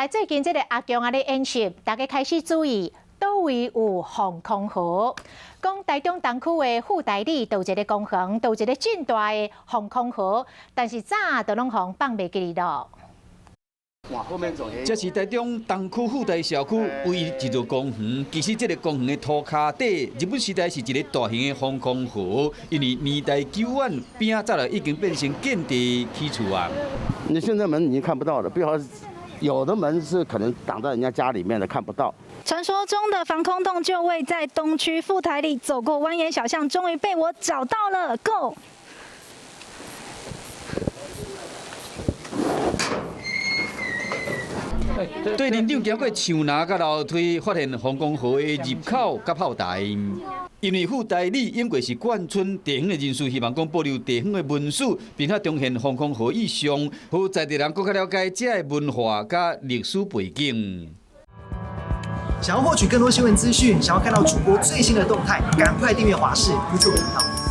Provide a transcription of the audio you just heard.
來最近這个阿共仔咧演習，大家開始注意，佗位有防空壕。講台中東區的富台里就有一个公園，就有一个真大的防空壕，但是早就攏予放袂記哩囉。這是台中東區富台社區唯一一座公園。其實這个公園的塗跤底，日本時代是一个大型的防空壕，因為年代久遠，邊仔早就已經變成建地起厝啊。你現在門已經看不到了，比如說有的門是可能擋在人家家裡面的，看不到。傳說中的防空洞就位在東區富台里，走過蜿蜒小巷，終於被我找到了。Go！對連長行過樹林佮樓梯，發現防空壕的入口佮炮台。因為富台里應該是眷村地方的人士，希望講保留地方的文史，並且重現防空壕意象，予在地人閣較了解這个文化佮歷史背景。想要獲取更多新聞資訊，想要看到主播最新的動態，趕快訂閱華視 YouTube 頻道。